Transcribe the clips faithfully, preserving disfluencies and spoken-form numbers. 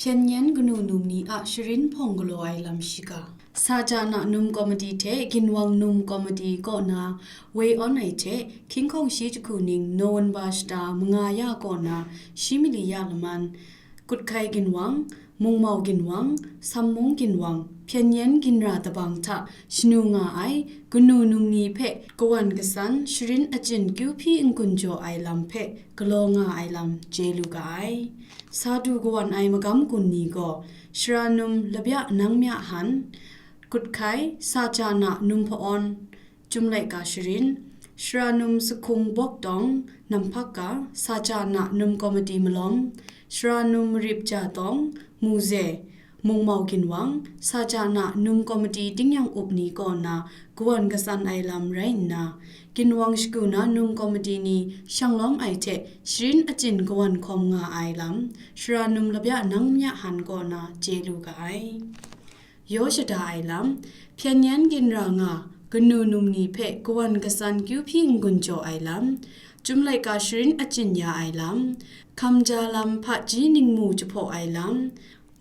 Hpyen yen kanu num ni a sharin hpawng galaw ai lam shiga. Saja na num komiti hte ginwang num komiti kaw na woi awn ai hte, hkying hkawng shi jahku ning November shata manga ya kaw na shi mali ya laman, Kuthkai ginwang, Mungmau ginwang, Sammung ginwang, Hpyen yen ginra dabang hta shanu nga ai kanu num ni hpe kawan kasan sharin achyin kyu hpyi n-gun jaw ai lam hpe galaw nga ai lam chye lu ga ai. Sa du kawan ai magam gun ni gaw, Shara num Labya Nang Mya Han, Kuthkai, Saja na num Hpa-awn, Chyum Laika Sharin, Shara num Sahkung Bawk Tawng, Namphak Ka, Saja na num komiti malawm, Shara num Marip Ja Tawng, Muze, Mungmau ginwang, Saja na num komiti tingnyang up ni kaw na kawan kasan ai lam rai nna, ginwang shagu na num komiti ni shanglawm ai hte sharin achyin kawan hkawm nga ai lam, Shara num Labya Nang Mya Han kaw na chye lu ga ai. Yaw shada ai lam, Hpyen yen ginra nga kanu num ni hpe kawan kasan kyu hpyi n-gun jaw ai lam, Chyum Laika Sharin achyin ya ai lam, Hkam Ja lam Hpaji Ningmu jahpaw ai lam,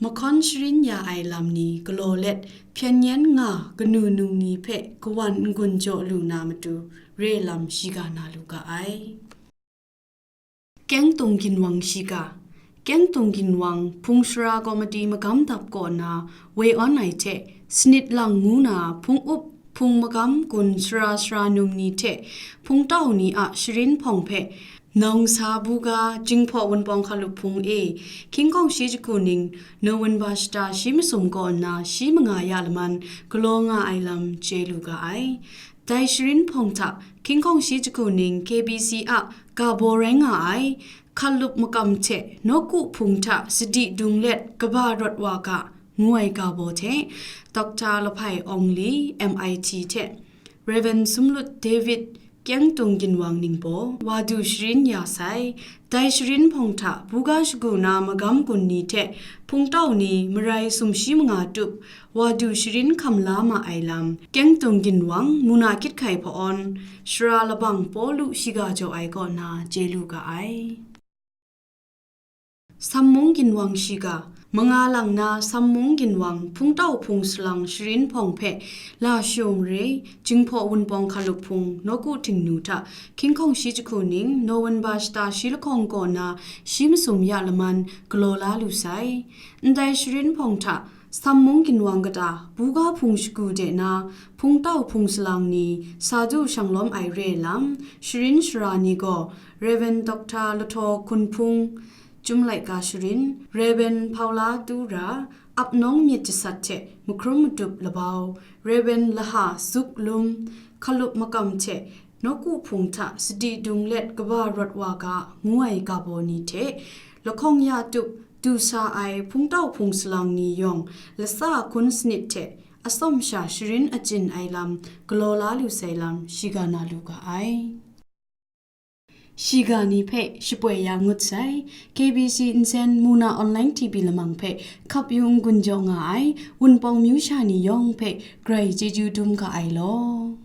Mahkawn Sharin ya ai lam ni galaw let, Hpyen yen nga kanu num ni hpe kawan n-gun jaw lu na matu, re lam shiga na lu ga ai. Kyengtung ginwang shiga. Kyengtung ginwang hpung shara komiti magam dap kaw na woi awn ai hte, sanit lang ngu na hpung up hpung magam gun shara shara num ni hte hpung tau ni a sharin hpawng hpe, Nawng Sa Buga Jinghpaw Wunpawng Hkalup Hpung e, hkying hkawng shi jahku ning November shata shi masum kaw nna shi manga ya laman galaw nga ai lam chye lu ga ai. Dai sharin hpawng hta hkying hkawng shi jahku ning K B C a ga baw rai nga ai, Hkalup makam hte nawku hpung hta sadi dung let kaba rawt wa ga, ngu ai ga baw hte, Doctor Lahpai Ong Li, M I T hte Rev. Sumlut David, Kyengtung ginwang ningbaw, wa du sharin ya sai. Dai sharin hpawng hta buga shagu na magam gun ni hte hpung tau ni marai sumshi manga tup, wa du sharin hkam la ma ai lam, Kyengtung ginwang, Muna Kit Hkai Hpa-awn, Shara Labang Pawlu shiga jaw ai kaw na chye lu ga ai. Sammung ginwang shiga. Manga lang na Sammung ginwang hpung tau hpung salang sharin hpawng hpe, La Shawng Re, Jinghpaw Wunpawng Hkalup Hpung, Nawku Htingnu hta hkying hkawng shi jahku ning November shata shi lahkawng kaw na shi masum ya laman galaw la lu sai. Ndai sharin hpawng hta Sammung ginwang kata buga hpung shagu de na hpung tau hpung salang ni sa du shanglawm ai re lam, sharin shara ni gaw, Rev. Doctor Lahtaw Hkun Hpung, Chyum Laika Sharin, Rev. Paula Tura, Apnawng Myit Jasat hte Mahkrum Matup Labau, Rev. Laha Zuk Lum, Hkalup makam hte nawku hpung hta sadi dung let kaba rawt wa ga, ngu ai ga baw ni hte lahkawng ya tup du sa ai hpung tau hpung salang ni yawng latsa hkun sanit hte atsawm sha sharin achyin ai lam galaw la lu sai lam shiga na lu ga ai. Shiga ni hpe shapoi ya ngut sai. K B C nsen Muna Online T V lamang hpe hkap yu n-gun jaw nga ai Wunpawng myu sha ni yawng hpe grai chyeju dum ga ai law.